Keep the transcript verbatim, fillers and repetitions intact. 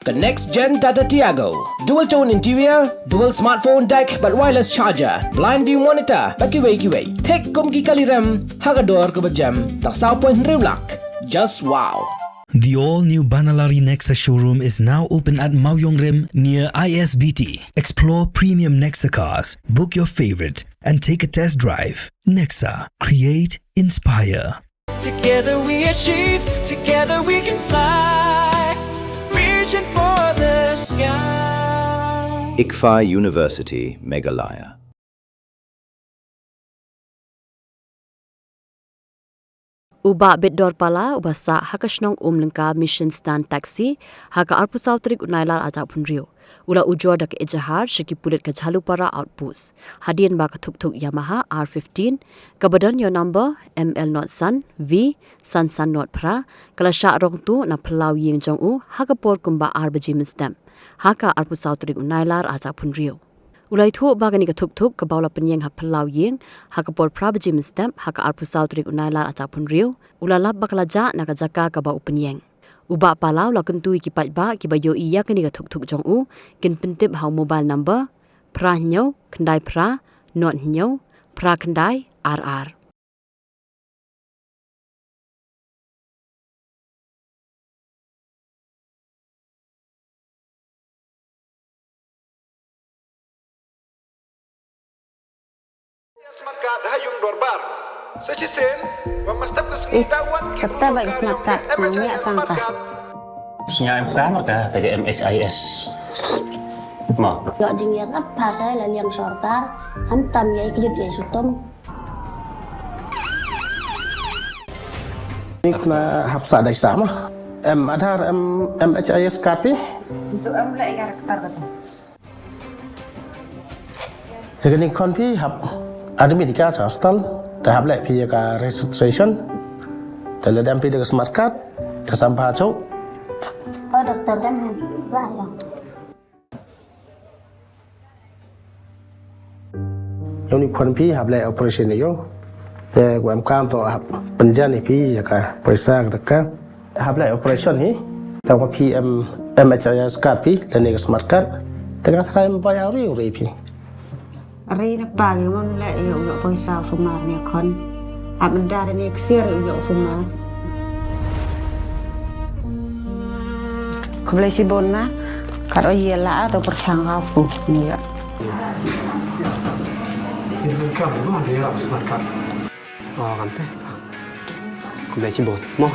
The next gen Tata Tiago. Dual tone interior, dual smartphone deck bad wireless charger, blind view monitor bad kiwei kiwei. Thik kum ki kali rem ha ka dor kaba jem, tang saw point hynriew lak. Just wow. The all-new Banalari Nexa showroom is now open at Mawiong Rim near I S B T. Explore premium Nexa cars, book your favorite, and take a test drive. Nexa, create, inspire. Together we achieve, together we can fly. Reaching for the sky. ICFAI University, Meghalaya. U Bah Bitdor Pala, uba sah ha ka shnong Umlyngka Mission Stand Taxi ha ka arphew saw tarik u Nailar arhajar arphew hynriew, u la ujor da ka ejahar sha ki pulit ka Jhalupara Outpost hadien ba ka thukthuk Yamaha R fifteen kaba don ïa u number M L zero san V san san zero phra ka la shah rong tuh na phyllaw ïing jong u ha ka por kumba ar baje mynstep ha ka arphew saw tarik u Nailar arhajar arphew hynriew. U la ïathuh ba kane ka thukthuk kaba u la pynïeng ha phyllaw ïing ha ka por phra baje mynstep ha ka arphew saw tarik u Nailar arhajar arphew hynriew, u la lap ba ka la jah na ka jaka kaba u pynïeng. U Bah Pala u la kyntu ïa ki paidbah kiba ïohi ïa kane ka thukthuk jong u kin pyntip ha u mobile number phra hynñiew khyndai phra nod hynñiew phra khyndai ar ar. Smart card ha ïing dorbar. Sa shisien, wat mynstep ka sngi. Is, da wan ki kata ba ka smart card, sngi ïa sangka. Sngi em ka ngat ka, ka M H I S. Ma. Ïoh jingïarap ha sa la liang sorkar, khamtam ïa ki jut ïa shitom. Ni kena hap sah dei sah ma. Em Aadhaar, em, M H I S card phi? Itu em leh ïa ka rektar kata. Ïa kane khon phi hap admit ïa ka sha hospital, te hap leh phi ïa ka registration. Te lada em phi da ka smart card, te sam pha chok. Oh, doktor, dem ba ïa. Ïa une u khon phi hap leh operation ïa u. Te u em kam to hap pynjan ïa phi ïa ka poisa ka taka. Hap leh operation hi. Te u phi em M H I S card phi lane ka smart card. Te ka tharai em ba ïa u ri u ri phi. Ri na pa ngi mon leh ïa u ïoh poisa u sumar ne khon. Hap nda ne ksiar ïa u sumar. Khublei shibun na, kat o ïa la ar o pyrshang ka fu, ïa. Ïa ka mo, ïa la smart card. O, kan te. Khublei shibun. Mo.